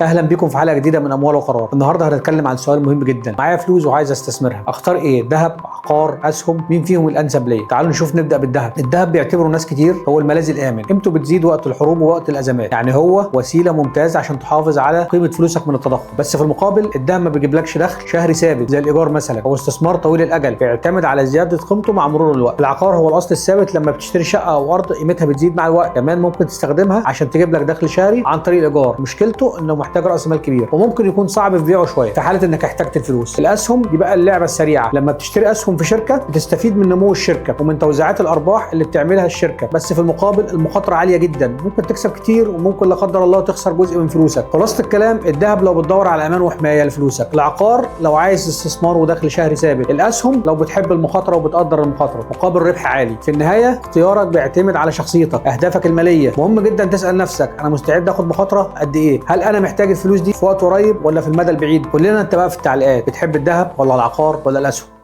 اهلا بيكم في حلقة جديدة من اموال وقرار. النهارده هنتكلم عن سؤال مهم جدا: معايا فلوس وعايز استثمرها، اختار ايه؟ ذهب، عقار، اسهم، مين فيهم الانسب ليا؟ تعالوا نشوف. نبدا بالذهب. الذهب بيعتبره ناس كتير هو الملاذ الامن، قيمته بتزيد وقت الحروب ووقت الازمات، يعني هو وسيلة ممتازة عشان تحافظ على قيمة فلوسك من التضخم. بس في المقابل الذهب ما بيجيبلكش دخل شهري ثابت زي الايجار مثلا، او استثمار طويل الاجل بيعتمد على زيادة قيمته مع مرور الوقت. العقار هو الاصل الثابت، لما بتشتري شقه او ارض قيمتها بتزيد مع الوقت، كمان ممكن تستخدمها عشان تجيب لك دخل شهري عن طريق الايجار. مشكلته انه محتاج راس مال كبير وممكن يكون صعب في بيعه شوية في حاله انك احتجت الفلوس. الاسهم دي بقى اللعبة السريعة، لما بتشتري اسهم في شركة بتستفيد من نمو الشركة ومن توزيعات الارباح اللي بتعملها الشركة، بس في المقابل المخاطرة عالية جدا، ممكن تكسب كتير وممكن لا قدر الله تخسر جزء من فلوسك. خلاصه الكلام، الذهب لو بتدور على امان وحماية لفلوسك، العقار لو عايز استثمار ودخل شهري ثابت، الاسهم لو بتحب المخاطرة وبتقدر المخاطرة مقابل ربح عالي. في النهاية اختيارك بيعتمد على شخصيتك، اهدافك المالية. مهم جدا تسال نفسك: انا مستعد اخد مخاطره قد ايه؟ هل انا محتاج الفلوس دي في وقت قريب ولا في المدى البعيد؟ قول لنا انت بقى في التعليقات، بتحب الذهب ولا العقار ولا الاسهم؟